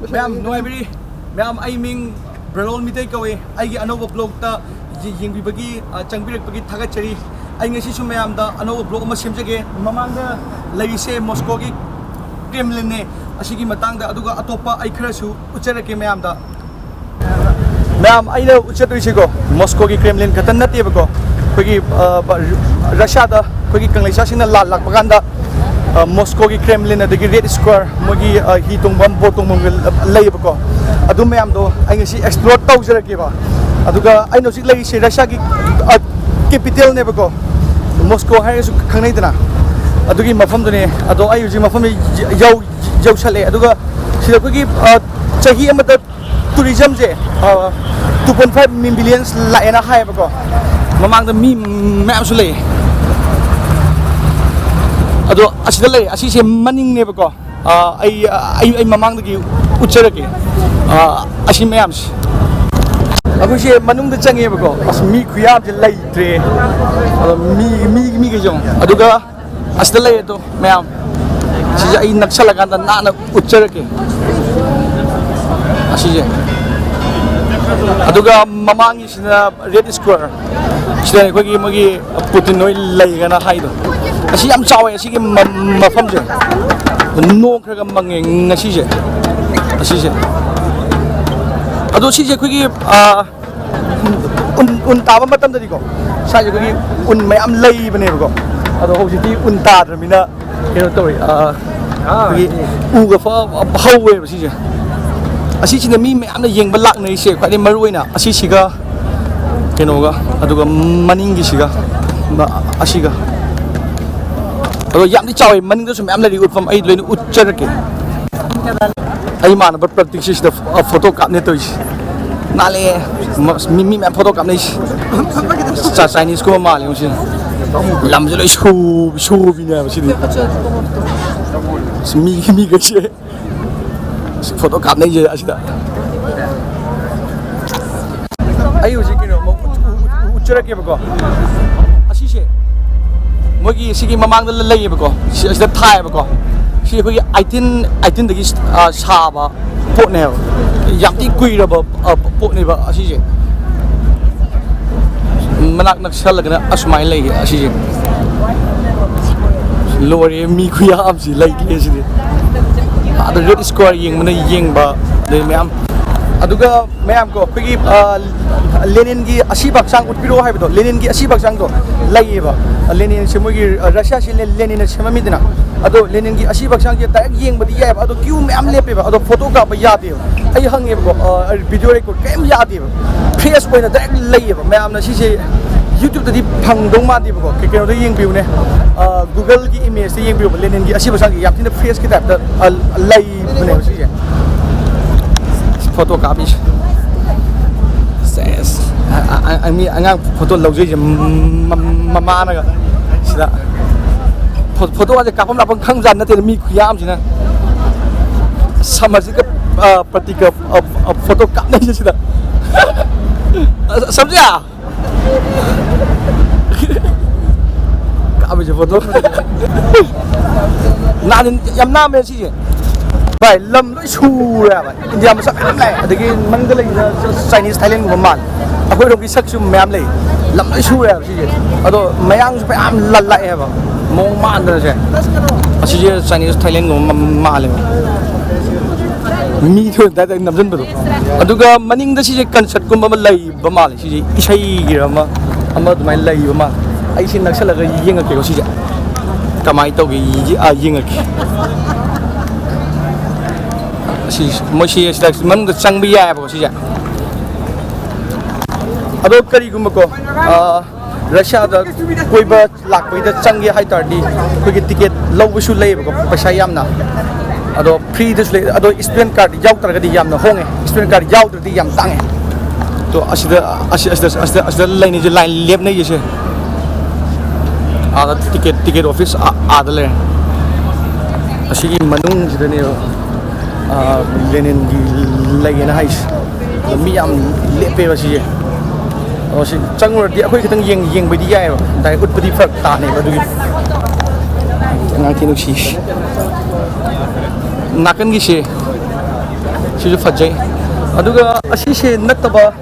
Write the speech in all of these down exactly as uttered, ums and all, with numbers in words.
ꯃꯌꯥꯝ ꯅꯨꯡꯉꯥꯏꯕꯤꯔꯤ? ꯃꯌꯥꯝ, ꯑꯩ ꯃꯤꯡ ꯕ꯭ꯔꯂꯣꯜ ꯃꯤꯇꯩ ꯀꯧꯏ꯫ ꯑꯩꯒꯤ ꯑꯅꯧꯕ ꯕ꯭ꯂꯣꯛꯇ ꯌꯦ-, ꯌꯦꯡꯕꯤꯕꯒꯤ, ꯑ, ꯆꯪꯕꯤꯔꯛꯄꯒꯤ ꯊꯥꯒꯠꯆꯔꯤ꯫ ꯑꯩ ꯉꯁꯤꯁꯨ ꯃꯌꯥꯝꯗ ꯑꯅꯧꯕ ꯕ꯭ꯂꯣꯛ ꯑꯃ ꯁꯦꯝꯖꯒꯦ꯫ ꯃꯃꯥꯡꯗ ꯂꯩꯔꯤꯁꯦ ꯃꯣꯁꯀꯣꯒꯤ ꯀ꯭ꯔꯦꯝꯂꯤꯟꯅꯦ꯫ ꯑꯁꯤꯒꯤ ꯃꯇꯥꯡꯗ, ꯑꯗꯨꯒ ꯑꯇꯣꯞꯄ ꯑꯩ ꯈꯔꯁꯨ ꯎꯠꯆꯔꯛꯀꯦ ꯃꯌꯥꯝꯗ꯫ ꯃꯌꯥꯝ, ꯑꯩꯅ ꯎꯠꯆꯗꯣꯏꯁꯦꯀꯣ, ꯃꯣꯁꯀꯣꯒꯤ ꯀ꯭ꯔꯦꯝꯂꯤꯟ ꯈꯛꯇ ꯅꯠꯇꯦꯕꯀꯣ꯫ ꯑꯩꯈꯣꯏꯒꯤ, ꯑ, ꯕ-, ꯔ-, ꯔꯁꯤꯌꯥꯗ ꯑꯩꯈꯣꯏꯒꯤ ꯀꯪꯂꯩꯁꯥꯁꯤꯡꯅ ꯂꯥꯟ ꯂꯥꯛꯄ ꯀꯥꯟꯗ, ꯑ, ꯃꯣꯁꯀꯣꯒꯤ ꯀ꯭ꯔꯦꯝꯂꯤꯟ, ꯑꯗꯒꯤ ꯔꯦꯗ ꯁ꯭ꯀ꯭ꯋꯥꯔ, ꯃꯣꯏꯒꯤ, ꯑ, ꯍꯤ ꯇꯣꯡꯐꯝ, ꯕꯣꯠ ꯇꯣꯡꯐꯝ ꯂꯩꯌꯦꯕꯀꯣ꯫ ꯑꯗꯨ ꯃꯌꯥꯝꯗꯣ ꯑꯩ ꯉꯁꯤ ꯑꯦꯛꯁꯄ꯭ꯂꯣꯔ ꯇꯧꯖꯔꯛꯀꯦꯕ꯫ ꯑꯗꯨꯒ ꯑꯩꯅ ꯍꯧꯖꯤꯛ ꯂꯩꯔꯤꯁꯦ ꯔꯁꯤꯌꯥꯒꯤ, ꯑ, ꯀꯦꯄꯤꯇꯦꯜꯅꯦꯕꯀꯣ, ꯃꯣꯁꯀꯣ ꯍꯥꯏꯔꯒꯁꯨ ꯈꯪꯅꯩꯗꯅ꯫ ꯑꯗꯨꯒꯤ ꯃꯐꯝꯗꯨꯅꯦ꯫ ꯑꯗꯣ ꯑꯩ ꯍꯧꯖꯤꯛ ꯃꯐꯝꯗ ꯌꯧ-, ꯌꯧꯁꯜꯂꯛꯑꯦ꯫ ꯑꯗꯨꯒ ꯁꯤꯗ ꯑꯩꯈꯣꯏꯒꯤ, ꯑ, ꯆꯍꯤ ꯑꯃꯗ ꯇꯨꯔꯤꯖꯝꯁꯦ, ꯑ, two point five millions ꯂꯥꯛꯑꯦꯅ ꯍꯥꯏꯌꯦꯕꯀꯣ꯫ ꯃꯃꯥꯡꯗ ꯃꯤ ꯃꯌꯥꯝꯁꯨ ꯂꯩ꯫ ꯑꯗꯣ ꯑꯁꯤꯗ ꯂꯩ, ꯑꯁꯤꯁꯦ ꯃꯅꯤꯡꯅꯦꯕꯀꯣ꯫ ꯑ, ꯑꯩ, ꯑꯩ, ꯑꯩ ꯃꯃꯥꯡꯗꯒꯤ ꯎꯠꯆꯔꯛꯀꯦ꯫ ꯑ, ꯑꯁꯤ ꯃꯌꯥꯝꯁꯦ꯫ ꯑꯩꯈꯣꯏꯁꯦ ꯃꯅꯨꯡꯗ ꯆꯪꯉꯦꯕꯀꯣ꯫ ꯑꯁ, ꯃꯤ ꯈꯨꯌꯥꯝꯁꯦ ꯂꯩꯇ꯭ꯔꯦ꯫ ꯑꯗꯣ ꯃꯤ, ꯃꯤ, ꯃꯤꯈꯩꯁꯦ ꯌꯦꯡꯉꯣ꯫ ꯑꯗꯨꯒ ꯑꯁꯤꯗ ꯂꯩ ꯑꯗꯣ ꯃꯌꯥꯝ꯫ ꯁꯤꯁꯦ ꯑꯩ ꯅꯛꯁꯜꯂꯀꯥꯟꯗ ꯅꯥꯟꯅ ꯎꯠꯆꯔꯛꯀꯦ꯫ ꯑꯁꯤꯁꯦ꯫ ꯑꯗꯨꯒ ꯃꯃꯥꯡꯒꯤꯁꯤꯅ ꯔꯦꯗ ꯁ꯭ꯀ꯭ꯋꯥꯔ꯫ ꯁꯤꯗ ꯑꯩꯈꯣꯏꯒꯤ ꯃꯣꯏꯒꯤ ꯄꯨꯇꯤꯟ ꯍꯣꯏ ꯂꯩꯒꯅ ꯍꯥꯏꯗꯣ꯫ ꯑꯁꯤ ꯌꯥꯝ ꯆꯥꯎꯋꯦ ꯑꯁꯤꯒꯤ ꯃ-, ꯃꯐꯝꯁꯦ꯫ ꯅꯣꯡ ꯈꯔ ꯈꯔ ꯃꯪꯉꯦ ꯉꯁꯤꯁꯦ꯫ ꯑꯁꯤꯁꯦ꯫ ꯑꯗꯣ ꯁꯤꯁꯦ ꯑꯩꯈꯣꯏꯒꯤ, ꯑꯥ, ꯎꯟ, ꯎꯟ ꯇꯥꯕ ꯃꯇꯝꯗꯗꯤꯀꯣ, ꯁ꯭ꯋꯥꯏꯁꯦ ꯑꯩꯈꯣꯏꯒꯤ ꯎꯟ ꯃꯌꯥꯝ ꯂꯩꯕꯅꯦꯕꯀꯣ꯫ ꯑꯗꯣ ꯍꯧꯖꯤꯛꯇꯤ ꯎꯟ ꯇꯥꯗ꯭ꯔꯃꯤꯅ ꯀꯩꯅꯣ ꯇꯧꯋꯦ, ꯑ, ꯑꯩꯈꯣꯏꯒꯤ ꯎꯒ ꯐ-, ꯍꯧꯋꯦꯕ ꯁꯤꯁꯦ꯫ ꯑꯁꯤꯁꯤꯅ ꯃꯤ ꯃꯌꯥꯝꯅ ꯌꯦꯡꯕ ꯂꯥꯛꯅꯔꯤꯁꯦ ꯈ꯭ꯋꯥꯏꯗꯒꯤ ꯃꯔꯨ ꯑꯣꯏꯅ ꯑꯁꯤꯁꯤꯒ ꯀꯩꯅꯣꯒ, ꯑꯗꯨꯒ ꯃꯅꯤꯡꯒꯤꯁꯤꯒ, ꯃ-, ꯑꯁꯤꯒ꯫ ꯑꯗꯣ ꯌꯥꯝꯗꯤ ꯆꯥꯎꯋꯦ, ꯃꯅꯤꯡꯗꯁꯨ ꯃꯌꯥꯝ ꯂꯩꯔꯤ ꯎꯠꯐꯝ, ꯑꯩ ꯂꯣꯏꯅ ꯎꯠꯆꯔꯛꯀꯦ꯫ ꯑꯩ ꯏꯃꯥꯟꯅꯕ ꯄ꯭ꯔꯇꯤꯛꯁꯤ ꯁꯤꯗ ꯐꯣ-, ꯐꯣꯇꯣ ꯀꯥꯞꯅꯦ ꯇꯧꯔꯤꯁꯦ꯫ ꯅꯥꯜꯂꯦ꯫ ꯃ-, ꯃꯤ, ꯃꯤ ꯃꯌꯥꯝ ꯐꯣꯇꯣ ꯀꯥꯞꯅꯩꯁꯦ꯫ ꯆꯥ-, ꯆꯥꯏꯅꯤꯁꯀꯨꯝꯕ ꯃꯥꯜꯂꯦ ꯃꯁꯤ꯫ ꯂꯝꯁꯦ ꯂꯣꯏ ꯁꯨ-, ꯁꯨꯕꯤꯅꯦꯕ ꯁꯤꯗꯤ꯫ ꯃꯤ, ꯃꯤꯈꯩꯁꯦ ꯐꯣꯇꯣ ꯀꯥꯞꯅꯩꯁꯦ ꯑꯁꯤꯗ꯫ ꯑꯩ ꯍꯧꯖꯤꯛ ꯀꯩꯅꯣꯃ ꯎꯠ-, ꯎꯠ-, ꯎꯠ-, ꯎꯠꯆꯔꯛꯀꯦꯕꯀꯣ꯫ ꯑꯁꯤꯁꯦ ꯃꯣꯏꯒꯤ ꯁꯤꯒꯤ ꯃꯃꯥꯡꯗ ꯂꯩꯌꯦꯕꯀꯣ꯫ ꯁꯤ-, ꯑꯁꯤꯗ ꯊꯥꯏꯌꯦꯕꯀꯣ꯫ ꯁꯤ ꯑꯩꯈꯣꯏꯒꯤ eighteen, eighteen ꯗꯒꯤ, ꯑ, ꯁꯥꯕ, ꯄꯣꯠꯅꯦꯕ꯫ ꯌꯥꯝ ꯊꯤ ꯀꯨꯏꯔꯕ, ꯑ, ꯄꯣꯠꯅꯦꯕ ꯑꯁꯤꯁꯦ꯫ ꯃꯅꯥꯛ ꯅꯛꯁꯜꯂꯒꯅ ꯑꯁꯨꯃꯥꯏꯅ ꯂꯩꯌꯦ ꯑꯁꯤꯁꯦ꯫ ꯂꯣꯏꯔꯦ, ꯃꯤ ꯈꯨꯌꯥꯝꯁꯤ ꯂꯩꯇꯦ ꯁꯤꯗꯤ꯫ ꯑꯗ ꯔꯦꯗ ꯁ꯭ꯀ꯭ꯋꯥꯔ ꯌꯦꯡꯕꯅ ꯌꯦꯡꯕ, ꯑꯗꯩ ꯃꯌꯥꯝ꯫ ꯑꯗꯨꯒ ꯃꯌꯥꯝ ꯀꯣ, ꯑꯩꯈꯣꯏꯒꯤ, ꯑ, ꯂꯦꯅꯤꯟꯒꯤ ꯑꯁꯤꯕ ꯍꯛꯆꯥꯡ ꯎꯠꯄꯤꯔꯛꯑꯣ ꯍꯥꯏꯕꯗꯣ, ꯂꯦꯅꯤꯟꯒꯤ ꯑꯁꯤꯕ ꯍꯛꯆꯥꯡꯗꯣ ꯂꯩꯌꯦꯕ꯫ ꯂꯦꯅꯤꯟꯁꯦ ꯃꯣꯏꯒꯤ, ꯑ, ꯔꯁꯤꯌꯥꯁꯤ ꯂꯦ-, ꯂꯦꯅꯤꯟꯅ ꯁꯦꯝꯃꯝꯃꯤꯗꯅ꯫ ꯑꯗꯣ ꯂꯦꯅꯤꯟꯒꯤ ꯑꯁꯤꯕ ꯍꯛꯆꯥꯡꯁꯦ ꯗꯥꯏꯔꯦꯛ ꯌꯦꯡꯕꯗꯤ ꯌꯥꯏꯑꯕ, ꯑꯗꯣ ꯀ꯭ꯌꯨ ꯃꯌꯥꯝ ꯂꯦꯞꯄꯦꯕ, ꯑꯗꯣ ꯐꯣꯇꯣ ꯀꯥꯞꯄ ꯌꯥꯗꯦꯕ꯫ ꯑꯩ ꯍꯪꯉꯦꯕꯀꯣ, ꯑ, ꯚꯤꯗꯤꯑꯣ ꯔꯦꯀꯣꯔꯗ ꯀꯔꯤꯝ ꯌꯥꯗꯦꯕ, ꯐ꯭ꯔꯦꯁ ꯑꯣꯏꯅ ꯗꯥꯏꯔꯦꯛ ꯂꯩꯌꯦꯕ꯫ ꯃꯌꯥꯝꯅ ꯁꯤꯁꯦ YouTube-ꯇꯗꯤ ꯐꯪꯗꯧ ꯃꯥꯟꯗꯦꯕꯀꯣ, ꯀꯩ-, ꯀꯩꯅꯣꯗ ꯌꯦꯡꯕꯤꯌꯨꯅꯦ, ꯑ, Google-ꯒꯤ ꯏꯃꯦꯖꯇ ꯌꯦꯡꯕꯤꯌꯨꯕ, ꯂꯦꯅꯤꯟꯒꯤ ꯑꯁꯤꯕ ꯍꯛꯆꯥꯡꯁꯦ ꯌꯥꯝ ꯊꯤꯅ ꯐ꯭ꯔꯦꯁꯀꯤ ꯇꯥꯏꯞꯇ, ꯑ, ꯂꯩꯕꯅꯦꯕ ꯁꯤꯁꯦ꯫ ꯐꯣꯇꯣ ꯀꯥꯞꯄꯤꯁꯦ꯫ ꯁꯦꯁ꯫ ꯑ, ꯑ, ꯑ, ꯃꯤ ꯑꯉꯥꯡ ꯐꯣꯇꯣ ꯂꯧꯖꯩꯁꯦ ꯃ-, ꯃ-, ꯃꯃꯥꯅꯒ ꯁꯤꯗ꯫ ꯐꯣ-, ꯐꯣꯇꯣꯒꯁꯦ ꯀꯥꯞꯐꯝ ꯂꯥꯞꯐꯝ ꯈꯪꯖꯥꯠ ꯅꯠꯇꯦꯗ, ꯃꯤ ꯈꯨꯌꯥꯝꯁꯤꯅ꯫ ꯁꯝꯃꯔꯁꯤꯒ, ꯑ, ꯄ꯭ꯔꯇꯤꯛꯀ, ꯑ, ꯑ, ꯐꯣꯇꯣ ꯀꯥꯞꯅꯩꯁꯦ ꯁꯤꯗ꯫ ꯑ, ꯁꯝꯖꯤꯌꯥ! ꯀꯥꯞꯄꯤꯁꯦ ꯐꯣꯇꯣ꯫ ꯅꯥꯟ-, ꯌꯥꯝ ꯅꯥꯟꯕꯅꯦ ꯁꯤꯁꯦ꯫ ꯚꯥꯏ, ꯂꯝ ꯂꯣꯏ ꯁꯨꯔꯦ ꯍꯥꯏꯕ꯫ ꯏꯟꯗꯤꯌꯥ ꯃꯆꯥ ꯃꯌꯥꯝ ꯂꯥꯛꯑꯦ꯫ ꯑꯗꯒꯤ ꯃꯅꯨꯡꯗ ꯂꯩꯕ Chinese, Thailand-ꯒꯨꯝꯕ ꯃꯥꯜꯂꯦ꯫ ꯑꯩꯈꯣꯏꯔꯣꯝꯒꯤ ꯁꯛꯁꯨ ꯃꯌꯥꯝ ꯂꯩ꯫ ꯂꯝ ꯂꯣꯏ ꯁꯨꯔꯦ ꯍꯥꯏꯕ ꯁꯤꯁꯦ꯫ ꯑꯗꯣ ꯃꯌꯥꯡꯁꯨ ꯃꯌꯥꯝ ꯂ-, ꯂꯥꯛꯑꯦ ꯍꯥꯏꯕ꯫ ꯃꯑꯣꯡ ꯃꯥꯟꯗꯅꯁꯦ꯫ ꯑꯁꯤꯁꯦ Chinese, Thailand-ꯒꯨꯝꯕ ꯃ-, ꯃꯥꯜꯂꯦꯕ꯫ ꯃꯤ ꯊꯣꯏꯅ direct ꯅꯝꯁꯤꯟꯕꯗꯣ꯫ ꯑꯗꯨꯒ ꯃꯅꯤꯡꯗ ꯁꯤꯁꯦ concert-ꯀꯨꯝꯕ ꯑꯃ ꯂꯩꯕ ꯃꯥꯜꯂꯦ꯫ ꯁꯤꯁꯦ ꯏꯁꯩꯒꯤꯔ ꯑꯃ, ꯑꯃ ꯑꯗꯨꯃꯥꯏꯅ ꯂꯩꯕ ꯃꯥꯜꯂꯦ꯫ ꯑꯩꯁꯦ ꯅꯛꯁꯜꯂꯒ ꯌꯦꯡꯉꯛꯀꯦꯀꯣ ꯁꯤꯁꯦ꯫ ꯀꯃꯥꯏꯅ ꯇꯧꯒꯦ ꯌꯦ-, ꯑ, ꯌꯦꯡꯉꯛꯀꯦ꯫ ꯑꯁꯤ ꯃꯣꯏꯁꯤ ꯁꯤꯗ ꯃꯅꯨꯡꯗ ꯆꯪꯕ ꯌꯥꯏꯑꯕꯀꯣ ꯁꯤꯁꯦ꯫ ꯑꯗꯣ ꯀꯔꯤꯒꯨꯝꯕꯀꯣ, ꯑ, ꯔꯁꯤꯌꯥꯗ ꯀꯣꯏꯕ ꯂꯥꯛꯄꯩꯗ ꯆꯪꯒꯦ ꯍꯥꯏ ꯇꯥꯔꯗꯤ ꯑꯩꯈꯣꯏꯒꯤ ꯇꯤꯀꯦꯠ ꯂꯧꯕꯁꯨ ꯂꯩꯌꯦꯕꯀꯣ, ꯄꯩꯁꯥ ꯌꯥꯝꯅ꯫ ꯑꯗꯣ free-ꯗꯁꯨ ꯂꯩ꯫ ꯑꯗꯣ student card ꯌꯥꯎꯗ꯭ꯔꯒꯗꯤ ꯌꯥꯝꯅ ꯍꯣꯡꯉꯦ, student card ꯌꯥꯎꯗ꯭ꯔꯗꯤ ꯌꯥꯝ ꯇꯥꯡꯉꯦ꯫ ꯑꯗꯣ ꯑꯁꯤꯗ, ꯑꯁꯤ, ꯑꯁꯤꯗ, ꯑꯁꯤꯗ, ꯑꯁꯤꯗ ꯂꯩꯅꯩꯁꯦ, line ꯂꯦꯞꯅꯩꯁꯦ꯫ ꯑꯥꯗ ꯇꯤꯀꯦꯠ, ꯇꯤꯀꯦꯠ ꯑꯣꯐꯤꯁ ꯑꯥ-, ꯑꯥꯗ ꯂꯩꯔꯦ꯫ ꯑꯁꯤꯒꯤ ꯃꯅꯨꯡꯁꯤꯗꯅꯦꯕ, ꯑꯥ, ꯂꯦꯅꯤꯟꯒꯤ ꯂꯩꯌꯦꯅ ꯍꯥꯏꯁꯦ꯫ ꯑꯗꯣ ꯃꯤ ꯌꯥꯝ ꯂꯦꯞꯄꯦꯕ ꯁꯤꯁꯦ꯫ ꯑꯗꯣ ꯁꯤ ꯆꯪꯉꯨꯔꯗꯤ ꯑꯩꯈꯣꯏ ꯈꯤꯇꯪ ꯌꯦꯡ-, ꯌꯦꯡꯕꯗꯤ ꯌꯥꯏꯑꯕ꯫ Direct ꯎꯠꯄꯗꯤ ꯐꯔꯛ ꯇꯥꯅꯦꯕ ꯑꯗꯨꯒꯤ꯫ ꯑꯉꯥꯡ ꯊꯤ ꯅꯨꯡꯁꯤ꯫ ꯅꯥꯀꯟꯒꯤꯁꯦ ꯁꯤꯁꯨ ꯐꯖꯩ꯫ ꯑꯗꯨꯒ ꯑꯁꯤꯁꯦ ꯅꯠꯇꯕ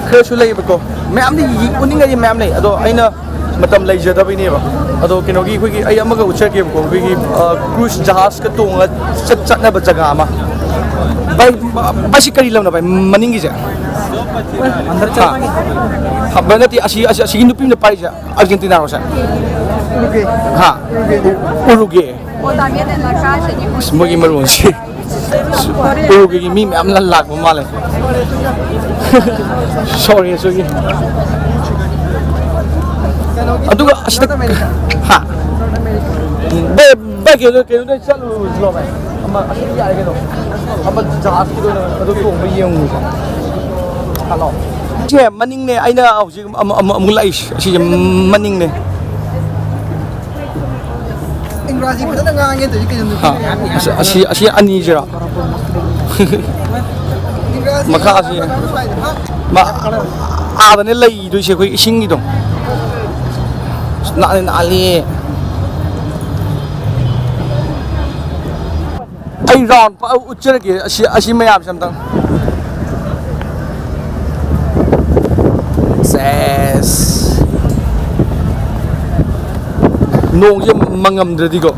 ꯈꯔꯁꯨ ꯂꯩꯌꯦꯕꯀꯣ, ꯃꯌꯥꯝꯗꯤ ꯌꯦ-, ꯎꯠꯅꯤꯡꯉꯥꯏꯗꯤ ꯃꯌꯥꯝ ꯂꯩ, ꯑꯗꯣ ꯑꯩꯅ ꯃꯇꯝ ꯂꯩꯖꯗꯕꯩꯅꯦꯕ꯫ ꯑꯗꯣ ꯀꯩꯅꯣꯒꯤ ꯑꯩꯈꯣꯏꯒꯤ ꯑꯩ ꯑꯃꯒ ꯎꯠꯆꯒꯦꯕꯀꯣ, ꯑꯩꯈꯣꯏꯒꯤ, ꯑ, ꯀ꯭ꯔꯨꯖ ꯖꯍꯥꯖꯀ ꯇꯣꯡꯉꯒ ꯆꯠ-, ꯆꯠꯅꯕ ꯖꯒꯥ ꯑꯃ꯫ ꯚꯥꯏ, ꯚꯥꯏ, ꯁꯤ ꯀꯔꯤ ꯂꯝꯅꯣ ꯚꯥꯏ, ꯃꯅꯤꯡꯒꯤꯁꯦ? ꯍꯥ, ꯚꯥꯏ, ꯅꯠꯇꯦ, ꯑꯁꯤ, ꯑꯁꯤ, ꯑꯁꯤꯒꯤ ꯅꯨꯄꯤ ꯑꯃꯅ ꯄꯥꯏꯔꯤꯁꯦ ꯑꯥꯔꯖꯦꯟꯇꯤꯅꯥꯔꯣ ꯁꯦ? ꯍꯥ? ꯎꯔꯨꯒꯦ꯫ ꯑꯁ, ꯃꯣꯏꯒꯤ ꯃꯔꯣꯟꯁꯤ꯫ ꯎꯔꯨꯒꯦꯒꯤ ꯃꯤ ꯃꯌꯥꯝ ꯂꯥꯛꯄ ꯃꯥꯜꯂꯦ꯫ ꯁꯣꯔꯤ, ꯁꯣꯔꯤ꯫ ꯑꯗꯨꯒ ꯑꯁꯤꯗ, ꯍꯥ? ꯚꯥꯏ, ꯚꯥꯏ, ꯀꯩꯅꯣ, ꯀꯩꯅꯣꯗ ꯆꯠꯂꯨꯁꯤꯔꯣ, ꯚꯥꯏ? ꯑꯃ, ꯑꯁꯤꯗꯤ ꯌꯥꯔꯦ ꯀꯩꯅꯣ꯫ ꯑꯃ ꯖꯍꯥꯖꯀꯤꯗꯣ ꯑꯣꯏꯅ ꯑꯗꯨ ꯇꯣꯡꯕ ꯌꯦꯡꯉꯨꯁꯦ꯫ ꯍꯜꯂꯣ꯫ ꯁꯦ ꯃꯅꯤꯡꯅꯦ, ꯑꯩꯅ ꯍꯧꯖꯤꯛ ꯑꯃ, ꯑꯃ, ꯑꯃꯨꯛ ꯂꯥꯛꯏꯁꯦ꯫ ꯑꯁꯤꯁꯦ ꯃꯅꯤꯡꯅꯦ꯫ ꯏꯪꯒ꯭ꯔꯥꯖꯤ ꯐꯖꯅ ꯉꯥꯡꯉꯦ ꯇꯧꯔꯤ ꯀꯩꯅꯣ ꯅꯨꯄꯤ ꯍꯥ? ꯃꯌꯥꯝ꯫ ꯑꯁꯤ, ꯑꯁꯤ, ꯑꯁꯤ ꯑꯅꯤꯁꯤꯔꯣ? ꯏꯪꯒ꯭ꯔꯥꯖꯤ ꯃꯈꯥꯁꯤ꯫ ꯉꯥꯡꯕ ꯁ꯭ꯋꯥꯏꯗ ꯍꯥ? ꯃꯥ ꯑꯥꯗꯅꯦ ꯂꯩꯗꯣꯏꯁꯦ ꯑꯩꯈꯣꯏ ꯏꯁꯤꯡꯒꯤꯗꯣ꯫ ꯑꯁ, ꯅꯥꯜꯂꯤ, ꯅꯥꯜꯂꯤ꯫ ꯑꯩ ꯔꯥꯎꯟ ꯄꯥꯛ ꯎꯠꯆꯔꯒꯦ ꯑꯁꯤ, ꯑꯁꯤ ꯃꯌꯥꯝꯁꯦ ꯑꯝꯇꯪ꯫ ꯁꯦꯁ꯫ ꯅꯣꯡꯁꯦ ꯃꯪꯉꯝꯗ꯭ꯔꯗꯤꯀꯣ,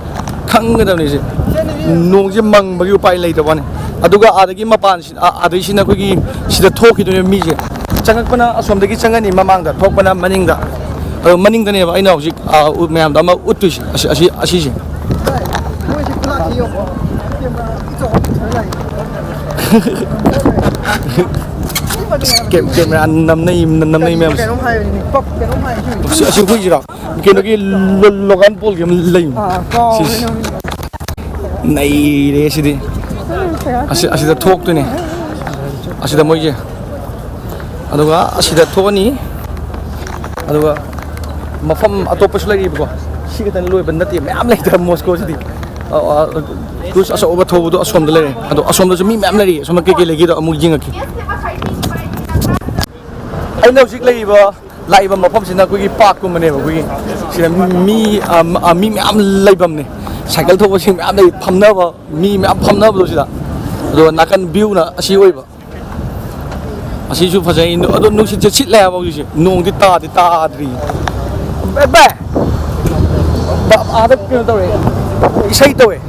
ꯈꯪꯒꯗꯕꯅꯤ ꯁꯤ꯫ ꯅꯣꯡꯁꯦ ꯃꯪꯕꯒꯤ ꯎꯄꯥꯏ ꯂꯩꯇꯕ ꯋꯥꯅꯤ꯫ ꯑꯗꯨꯒ ꯑꯥꯗꯒꯤ ꯃꯄꯥꯟꯁꯤ-, ꯑ-, ꯑꯥꯗꯩꯁꯤꯅ ꯑꯩꯈꯣꯏꯒꯤ ꯁꯤꯗ ꯊꯣꯛꯈꯤꯗꯣꯏꯅꯦꯕ ꯃꯤꯁꯦ꯫ ꯆꯪꯉꯛꯄꯅ ꯑꯁꯣꯝꯗꯒꯤ ꯆꯪꯉꯅꯤ, ꯃꯃꯥꯡꯗ ꯊꯣꯛꯄꯅ ꯃꯅꯤꯡꯗ꯫ ꯑꯗꯣ ꯃꯅꯤꯡꯗꯅꯦꯕ ꯑꯩꯅ ꯍꯧꯖꯤꯛ, ꯑ, ꯎ-, ꯃꯌꯥꯝꯗ ꯑꯃ ꯎꯠꯇꯣꯏꯁꯦ꯫ ꯑꯁꯤ, ꯑꯁꯤ, ꯑꯁꯤꯁꯦ꯫ ꯃꯣꯏꯁꯤ ꯈꯨꯂꯥꯛꯁꯤ ꯌꯦꯡꯉꯣ꯫ ꯀꯦꯝ-, ꯀꯦꯃꯦꯔꯥ ꯅꯝꯅꯩ, ꯅꯝꯅꯩ ꯃꯌꯥꯝꯁꯦ꯫ ꯀꯩꯅꯣꯝ ꯍꯥꯏꯕꯅꯤꯅꯦ꯫ ꯄꯞ ꯀꯩꯅꯣꯝ ꯍꯥꯏꯕꯅꯤꯅꯦ꯫ ꯑꯁꯤ, ꯑꯁꯤ ꯑꯩꯈꯣꯏꯁꯤꯔꯣ? ꯀꯩꯅꯣꯒꯤ ꯂꯣ-, ꯂꯣꯒꯥꯟ ꯄꯣꯜꯒꯤ ꯑꯃ ꯂꯩꯕꯅꯦ꯫ ꯑꯥ, ꯀꯥꯎꯔꯦ ꯁꯤꯁꯦ꯫ ꯅꯪ꯫ ꯅꯩꯔꯦ ꯁꯤꯗꯤ꯫ ꯑꯁꯤ, ꯑꯁꯤꯗ ꯊꯣꯛꯇꯣꯏꯅꯦ꯫ ꯑꯁꯤꯗ ꯃꯣꯏꯁꯦ꯫ ꯑꯗꯨꯒ ꯑꯁꯤꯗ ꯊꯣꯛꯑꯅꯤ꯫ ꯑꯗꯨꯒ ꯃꯐꯝ ꯑꯇꯣꯞꯄꯁꯨ ꯂꯩꯔꯤꯕꯀꯣ꯫ ꯁꯤ ꯈꯛꯇꯪ ꯂꯣꯏꯕ ꯅꯠꯇꯦ, ꯃꯌꯥꯝ ꯂꯩꯇ꯭ꯔꯥ ꯃꯣꯁꯀꯣꯁꯤꯗꯤ꯫ ꯑ, ꯑ, ꯀ꯭ꯔꯨꯖ ꯑꯆꯧꯕ ꯊꯧꯕꯗꯣ ꯑꯁꯣꯝꯗ ꯂꯩꯔꯦ꯫ ꯑꯗꯣ ꯑꯁꯣꯝꯗꯁꯨ ꯃꯤ ꯃꯌꯥꯝ ꯂꯩꯔꯤ꯫ ꯑꯁꯣꯝꯗ ꯀꯩꯀꯩ ꯂꯩꯒꯦꯗꯣ ꯑꯃꯨꯛ ꯌꯦꯡꯉꯛꯀꯦ꯫ ꯑꯩꯅ ꯍꯧꯖꯤꯛ ꯂꯩꯔꯤꯕ, ꯂꯥꯛꯏꯕ ꯃꯐꯝꯁꯤꯅ ꯑꯩꯈꯣꯏꯒꯤ ꯄꯥꯔꯛꯀꯨꯝꯕꯅꯦꯕ꯫ ꯑꯩꯈꯣꯏꯒꯤ ꯁꯤꯗ ꯃꯤ, ꯑ, ꯑ, ꯃꯤ ꯃꯌꯥꯝ ꯂꯩꯐꯝꯅꯦ꯫ ꯁꯥꯏꯀꯜ ꯊꯧꯕꯁꯤꯡ ꯃꯌꯥꯝ ꯂꯩ, ꯐꯝꯅꯕ ꯃꯤ ꯃꯌꯥꯝ ꯐꯝꯅꯕꯗꯣ ꯁꯤꯗ꯫ ꯑꯗꯣ ꯅꯥꯀꯟ ꯚ꯭ꯌꯨꯅ ꯑꯁꯤ ꯑꯣꯏꯕ꯫ ꯑꯁꯤꯁꯨ ꯐꯖꯩ꯫ ꯑꯗꯣ ꯅꯨꯡꯁꯤꯠꯁꯦ ꯁꯤꯠꯂꯦ ꯍꯥꯏꯕ ꯍꯧꯖꯤꯛꯁꯦ꯫ ꯅꯣꯡꯗꯤ ꯇꯥꯗꯤ ꯇꯥꯗ꯭ꯔꯤ꯫ ꯚꯥꯏ, ꯚꯥꯏ, ꯑꯥꯗ ꯀꯩꯅꯣ ꯇꯧꯔꯦ꯫ ꯏꯁꯩ ꯇꯧꯋꯦ꯫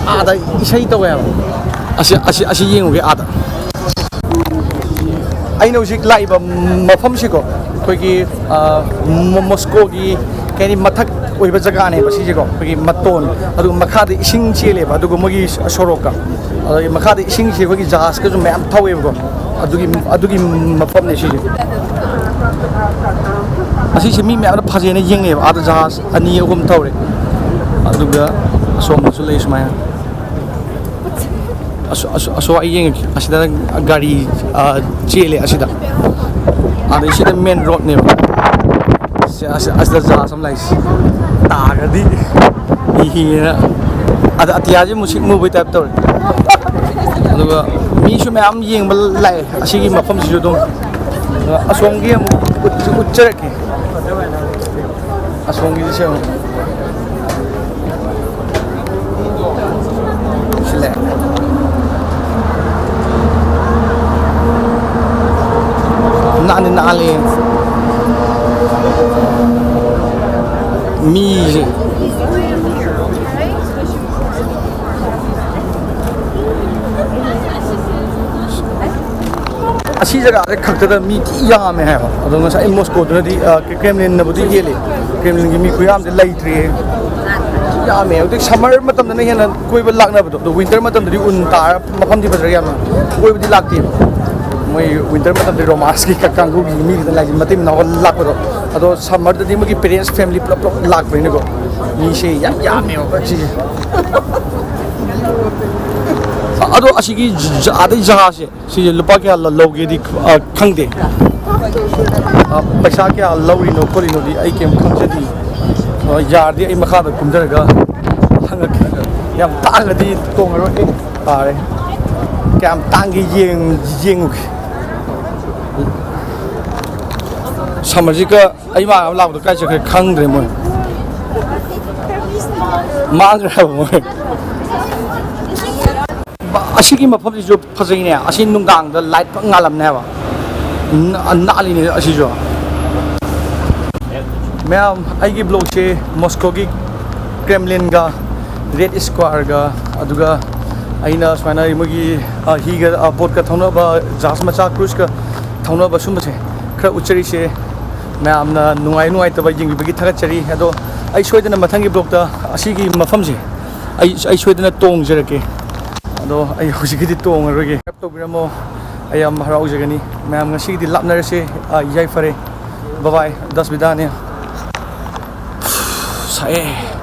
ꯑꯥꯗ ꯏꯁꯩ ꯇꯧꯋꯦ ꯍꯥꯏꯕ꯫ ꯑꯁꯤ, ꯑꯁꯤ, ꯑꯁꯤ ꯌꯦꯡꯉꯨꯒꯦ ꯑꯥꯗ꯫ ꯑꯩꯅ ꯍꯧꯖꯤꯛ ꯂꯥꯛꯏꯕ ꯃꯐꯝꯁꯤꯀꯣ, ꯑꯩꯈꯣꯏꯒꯤ, ꯑ, ꯃꯣ-, ꯃꯣꯁꯀꯣꯒꯤ ꯀꯩ ꯍꯥꯏꯅꯤ, ꯃꯊꯛ ꯑꯣꯏꯕ ꯖꯒꯥꯅꯦꯕ ꯁꯤꯁꯦꯀꯣ, ꯑꯩꯈꯣꯏꯒꯤ ꯃꯇꯣꯟ, ꯑꯗꯨꯒ ꯃꯈꯥꯗ ꯏꯁꯤꯡ ꯆꯦꯜꯂꯦꯕ, ꯑꯗꯨꯒ ꯃꯣꯏꯒꯤ ꯁꯣꯔꯣꯛꯀ, ꯑꯗꯒꯤ ꯃꯈꯥꯗ ꯏꯁꯤꯡꯁꯦ ꯑꯩꯈꯣꯏꯒꯤ ꯖꯍꯥꯖꯀꯁꯨ ꯃꯌꯥꯝ ꯊꯧꯋꯦꯕꯀꯣ, ꯑꯗꯨꯒꯤ, ꯑꯗꯨꯒꯤ ꯃꯐꯝꯅꯦ ꯁꯤꯁꯦ꯫ ꯑꯁꯤꯁꯦ ꯃꯤ ꯃꯌꯥꯝꯅ ꯐꯖꯩꯅ ꯌꯦꯡꯅꯩꯕ꯫ ꯑꯥꯗ ꯖꯍꯥꯖ ꯑꯅꯤ ꯑꯍꯨꯝ ꯊꯧꯔꯦ, ꯑꯗꯨꯒ ꯑꯁꯣꯝꯗꯁꯨ ꯂꯩ ꯁꯨꯃꯥꯏꯅ꯫ ꯑꯁꯣ-, ꯑꯁꯣ-, ꯑꯁꯣ ꯑꯩ ꯌꯦꯡꯉꯛꯀꯦ꯫ ꯑꯁꯤꯗ ꯒꯥꯔꯤ, ꯑ, ꯆꯦꯜꯂꯦ ꯑꯁꯤꯗ꯫ ꯑꯗꯩ ꯁꯤꯗ ꯃꯦꯟ ꯔꯣꯗꯅꯦꯕ꯫ ꯁꯤ-, ꯑꯁꯤ-, ꯑꯁꯤꯗ ꯖꯍꯥꯖ ꯑꯃ ꯂꯥꯛꯏꯁꯦ꯫ ꯇꯥꯔꯒꯗꯤ ꯍꯤ ꯍꯤꯅ꯫ ꯑꯗ ꯑꯇꯤꯌꯥꯁꯦ ꯃꯨꯁꯤꯛ ꯃꯨꯕꯩ ꯇꯥꯏꯞ ꯇꯧꯔꯦ꯫ ꯑꯗꯨꯒ ꯃꯤꯁꯨ ꯃꯌꯥꯝ ꯌꯦꯡꯕ ꯂꯥꯛꯑꯦ ꯑꯁꯤꯒꯤ ꯃꯐꯝꯁꯤꯁꯨ ꯑꯗꯨꯝ꯫ ꯑꯁꯣꯝꯒꯤ ꯑꯃꯨꯛ ꯎꯠ-, ꯎꯠꯆꯔꯛꯀꯦ꯫ ꯑꯁꯣꯝꯒꯤꯁꯦ ꯑꯃꯨꯛ꯫ ꯁꯤ ꯂꯩꯔꯦ꯫ ꯅꯥꯟꯗꯤ ꯅꯥꯜꯂꯤ꯫ ꯃꯤꯁꯦ꯫ ꯑꯁꯤ ꯖꯒꯥꯁꯦ ꯈꯛꯇꯗ ꯃꯤ ꯊꯤ ꯌꯥꯝꯃꯦ ꯍꯥꯏꯕ꯫ ꯑꯗꯣ ꯉꯁꯥꯏ ꯃꯣꯁꯀꯣꯗꯨꯅꯗꯤ, ꯑ, ꯀ꯭ꯔꯦꯝꯂꯤꯟꯅꯕꯨꯗꯤ ꯍꯦꯜꯂꯤ꯫ ꯀ꯭ꯔꯦꯝꯂꯤꯟꯒꯤ ꯃꯤ ꯈꯨꯌꯥꯝꯁꯦ ꯂꯩꯇ꯭ꯔꯤꯌꯦ꯫ ꯌꯥꯝꯃꯦ꯫ ꯍꯧꯖꯤꯛ ꯁꯝꯃꯔ ꯃꯇꯝꯗꯅ ꯍꯦꯟꯅ ꯀꯣꯏꯕ ꯂꯥꯛꯅꯕꯗꯣ꯫ ꯑꯗꯣ ꯋꯤꯟꯇꯔ ꯃꯇꯝꯗꯗꯤ ꯎꯟ ꯇꯥꯔ ꯃꯐꯝꯗꯤ ꯐꯖꯔ ꯌꯥꯝꯅ ꯀꯣꯏꯕꯗꯤ ꯂꯥꯛꯇꯦꯕ꯫ ꯃꯣꯏ ꯋꯤꯟꯇꯔ ꯃꯇꯝꯗꯤ ꯔꯣꯃꯥꯟꯁꯀꯤ ꯀ-, ꯀꯥꯡꯕꯨꯒꯤ ꯃꯤ ꯈꯛꯇ ꯂꯥꯛꯏ, ꯃꯇꯩ ꯃꯅꯥꯎ ꯂꯥꯛꯄꯗꯣ꯫ ꯑꯗꯣ ꯁꯝꯃꯔꯗꯗꯤ ꯃꯣꯏꯒꯤ ꯄꯦꯔꯦꯟꯁ ꯐꯦꯃꯤꯂꯤ ꯄꯨꯂꯞ ꯄꯨꯂꯞ ꯂꯥꯛꯄꯅꯤꯅꯀꯣ꯫ ꯃꯤꯁꯦ ꯌꯥꯝ ꯌꯥꯝꯃꯦꯕ ꯁꯤꯁꯦ꯫ ꯑꯗꯣ ꯑꯁꯤꯒꯤ ꯖ-, ꯑꯥꯗꯩ ꯖꯍꯥꯖꯁꯦ ꯁꯤꯁꯦ ꯂꯨꯄꯥ ꯀꯌꯥ ꯂ-, ꯂꯧꯒꯦꯗꯤ, ꯑ, ꯈꯪꯗꯦ꯫ ꯑ, ꯄꯩꯁꯥ ꯀꯌꯥ ꯂꯧꯔꯤꯅꯣ ꯈꯣꯠꯂꯤꯅꯣꯗꯤ ꯑꯩ ꯀꯩꯝ ꯈꯪꯖꯗꯦ꯫ ꯑ, ꯌꯥꯔꯗꯤ ꯑꯩ ꯃꯈꯥꯗ ꯀꯨꯝꯊꯔꯒ ꯍꯪꯉꯛꯀꯦ꯫ ꯌꯥꯝ ꯇꯥꯡꯉꯗꯤ ꯇꯣꯡꯉꯔꯣꯏ꯫ ꯐꯔꯦ꯫ ꯀꯌꯥꯝ ꯇꯥꯡꯒꯦ ꯌꯦꯡ-, ꯌꯦꯡꯉꯨꯒꯦ꯫ ꯁꯝꯃꯔꯁꯤꯒ ꯑꯩ ꯃꯥ ꯑꯃ ꯂꯥꯛꯄꯗꯣ ꯀꯥꯏ ꯆꯠꯈ꯭ꯔꯦ ꯈꯪꯗ꯭ꯔꯦ ꯃꯣꯏ꯫ ꯃꯥꯡꯈ꯭ꯔꯦ ꯍꯥꯏꯕ ꯃꯣꯏ꯫ ꯑꯁꯤꯒꯤ ꯃꯐꯝꯁꯤꯁꯨ ꯐꯖꯩꯅꯦ꯫ ꯑꯁꯤ ꯅꯨꯡꯗꯥꯡꯗ ꯂꯥꯏꯠ ꯐꯖꯅ ꯉꯥꯜꯂꯝꯅꯦꯕ꯫ ꯅ-, ꯅꯥꯜꯂꯤꯅꯦ ꯑꯁꯤꯁꯨ꯫ ꯃꯌꯥꯝ, ꯑꯩꯒꯤ ꯕ꯭ꯂꯣꯒꯁꯦ ꯃꯣꯁꯀꯣꯒꯤ ꯀ꯭ꯔꯦꯝꯂꯤꯟꯒ ꯔꯦꯗ ꯁ꯭ꯀ꯭ꯋꯥꯔꯒ, ꯑꯗꯨꯒ ꯑꯩꯅ ꯁꯨꯃꯥꯏꯅ ꯃꯣꯏꯒꯤ, ꯑ, ꯍꯤꯒ, ꯑ, ꯕꯣꯠꯀ ꯊꯧꯅꯕ, ꯖꯍꯥꯖ ꯃꯆꯥ ꯀ꯭ꯔꯨꯖꯀ ꯊꯧꯅꯕ ꯁꯨꯝꯕꯁꯦ ꯈꯔ ꯎꯠꯆꯔꯤꯁꯦ꯫ ꯃꯌꯥꯝꯅ ꯅꯨꯡꯉꯥꯏ ꯅꯨꯡꯉꯥꯏꯇꯕ ꯌꯦꯡꯕꯤꯕꯒꯤ ꯊꯥꯒꯠꯆꯔꯤ꯫ ꯑꯗꯣ ꯑꯩ ꯁꯣꯏꯗꯅ ꯃꯊꯪꯒꯤ ꯕ꯭ꯂꯣꯛꯇ ꯑꯁꯤꯒꯤ ꯃꯐꯝꯁꯦ ꯑꯩ, ꯑꯩ ꯁꯣꯏꯗꯅ ꯇꯣꯡꯖꯔꯛꯀꯦ꯫ ꯑꯗꯣ ꯑꯩ ꯍꯧꯖꯤꯛꯀꯤꯗꯤ ꯇꯣꯡꯉꯔꯣꯏꯒꯦ꯫ ꯁꯕꯁꯀ꯭ꯔꯥꯏꯕ ꯇꯧꯕꯤꯔꯝꯃꯣ, ꯑꯩ ꯌꯥꯝ ꯍꯔꯥꯎꯖꯒꯅꯤ꯫ ꯃꯌꯥꯝ ꯉꯁꯤꯒꯤꯗꯤ ꯂꯥꯞꯅꯔꯁꯦ꯫ ꯑ, ꯌꯥꯏꯐꯔꯦ꯫ ꯕꯕꯥꯏ, ꯗꯁ ꯕꯤꯗꯥꯅꯦ꯫ ꯁꯥꯏꯑꯦ꯫